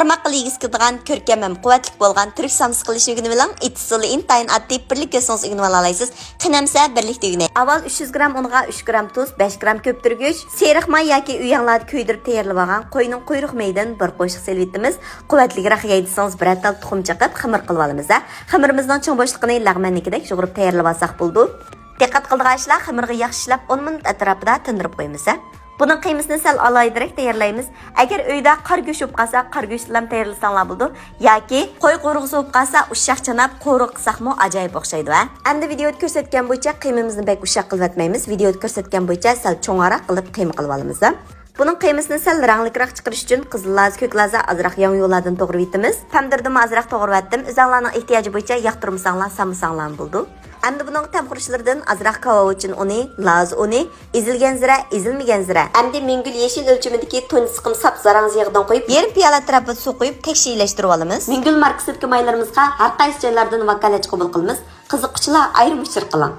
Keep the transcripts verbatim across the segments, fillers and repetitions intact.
قارىماققىلا يېگۈسى كېلىدىغان، كۆركەم ھەم قۇۋۋەتلىك بولغان تۈرك سامسىسى قىلىشنى ئۆگىنىۋېلىڭ. ئېتىش ئۇسۇلى ئىنتايىن ئاددىي، بىرلىكتە ئۆتسىڭىز ئۆگىنىۋالالايسىز. قېنى ئەمسە بىرلىكتە ئۆگىنەي. ئاۋۋال ئۈچ يۈز گرام ئۇنغا ئۈچ گرام تۇز، بەش گرام كۆپتۈرگۈچ، سېرىق ماي ياكى ئۆيۈڭلاردا كۆيدۈرۈپ تەييارلىۋالغان قوينىڭ قۇيرۇق مېيىدىن بىر قوشۇق سېلىۋېتىمىز. قۇۋۋەتلىكرەك يەي دېسىڭىز، بىرەر تال تۇخۇم چېقىپ خېمىر قىلىۋالىمىز ھە. خېمىرىمىزنىڭ چوڭ بوشلۇقىنى لەغمەننىڭكىدەك يۇغۇرۇپ تەييارلىۋالساق بولىدۇ. دىققەت قىلىدىغان ئىشلار، خېمىرغا ياخشى ئىشلەپ ئون مىنۇت ئەتراپىدا تىندۇرۇپ قويىمىز ھە. بۇنىڭ قىيمىسىنى سەل ئالاھىدىرەك تەييارلايمىز. ئەگەر ئۆيدە قارا گۆش بولۇپ قالسا، قارا گۆش بىلەن تەييارلىساڭلار بولىدۇ. ياكى قوي قورۇغۇسى بولۇپ قالسا، ئۇششاق چاناپ قورۇ قىلساقمۇ ئاجايىپ ئوخشايدۇ ھە. ئەمدى ۋىدېيودا كۆرسەتكەن بويىچە قىيمىمىزنى بەك ئۇششاق قىلىۋەتمەيمىز. ۋىدېيودا كۆرسەتكەن بويىچە سەل چوڭراق قىلىپ قىيما قىلىۋالىمىز ھە. بۇنىڭ قىيمىسىنى سەل رەڭلىكرەك چىقىرىش ئۈچۈن قىزىل لازا، كۆك لازا، ئازراق ياڭيۇ لاردىن توغرىۋېتىمىز. پەمدىردىنمۇ ئازراق توغرىۋەتتىم. ئۆزۈڭلارنىڭ ئېھتىياجى بويىچە ياقتۇرمىساڭلار، سالمىساڭلارمۇ بولىدۇ. ئەمدى بۇنىڭغا تەم خۇرۇچلىرىدىن ئازراق كاۋاۋۇچىن ئۇنى، لازا ئۇنى، ئېزىلگەن زىرە، ئېزىلمىگەن زىرە. ئەمدى مىڭگۈل يېشىل ئۆلچىمىدىكى تۇنجى سىقىم ساپ زاراڭزا يېغىدىن قويۇپ، يېرىم پىيالە ئەتراپىدا سۇ قۇيۇپ، تەكشى ئىلەشتۈرۈۋالىمىز. مىڭگۈل ماركىسىدىكى مايلىرىمىزغا ھەر قايسى جايلاردىن ۋاكالەتچى قوبۇل قىلىمىز. قىزىققۇچىلار ئايرىم ئۇچۇر قىلىڭ.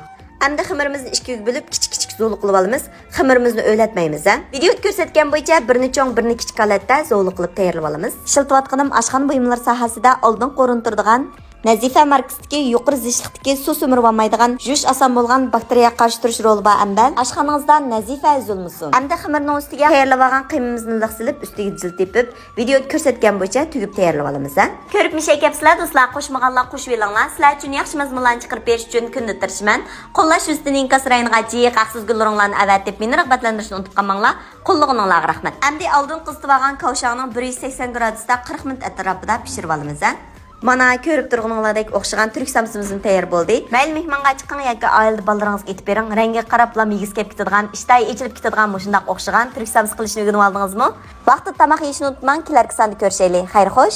ئەمدى خېمىرىمىزنى ئىككىگە بۆلۈپ، كىچىك كىچىك زۇۋلا قىلىۋالىمىز. خېمىرىمىزنى ئۆرلەتمەيمىز ھە. ۋىدېيودا كۆرسەتكەن بويىچە بىرنى چوڭ، بىرنى كىچىك ھالەتتە زۇۋلا قىلىپ تەييارلىۋالىمىز. ئىشلىتىۋاتقىنىم ئاشخانا بۇيۇملىرى ساھەسىدە ئالدىنقى ئورۇندا تۇرىدىغان نەزىفە ماركىسىدىكى يۇقىرى زىچلىقتىكى سۇ سۈمۈرۈۋالمايدىغان، يۇيۇش ئاسان بولغان، باكتېرىيەگە قارشى تۇرۇش رولى بار ئەمبەل. ئاشخانىڭىزدا نەزىفە ئۈزۈلمىسۇن. ئەمدى خېمىرنىڭ ئۈستىگە تەييارلىۋالغان قىيمىمىزنى لىق سېلىپ، ئۈستىگە جىل تېپىپ، ۋىدېيودا كۆرسەتكەن بويىچە تۈگۈپ تەييارلىۋالىمىز ھە. كۆرۈپ مىشەي كەپسىلەر دوستلار، قوشمىغانلار قوشۇۋېلىڭلار. سىلەر ئۈچۈن ياخشى مەزمۇنلارنى چىقىرىپ بېرىش ئۈچۈن كۈندە تىرىشىمەن. قوللاش يۈزىسىنىڭ ئىنكاس رايونىغا جىق ھەقسىز گۈل ئورۇنلارنى ئەۋەتىپ، مېنى رىغبەتلەندۈرۈشنى ئۇنتۇپ قالماڭلار. قوللىغىنىڭلارغا رەھمەت. ئەمدى ئالدىن قىزىتىۋالغان كاۋشاڭنىڭ بىر يۈز سەكسەن گرادۇستا قىرىق مىنۇت ئەتراپىدا پىشۇرۇۋالىمىز ھە. مانا كۆرۈپ تۇرغىنىڭلاردەك ئوخشىغان تۈرك سامسىمىزمۇ تەييار بولدى. مەيلى مېھمانغا چىقىڭ ياكى ئائىلىدە بالىلىرىڭىزغا ئېتىپ بېرىڭ، رەڭگىگە قاراپلا يېگۈسى كېلىپ كېتىدىغان، ئىشتىھا ئېچىلىپ كېتىدىغان مۇشۇنداق ئوخشىغان تۈرك سامسا قىلىشنى ئۆگىنىۋالدىڭىزمۇ؟ ۋاقتىدا تاماق يېيىشنى ئۇنتۇماڭ، كېلەركى ساندا كۆرۈشەيلى. خەير خوش.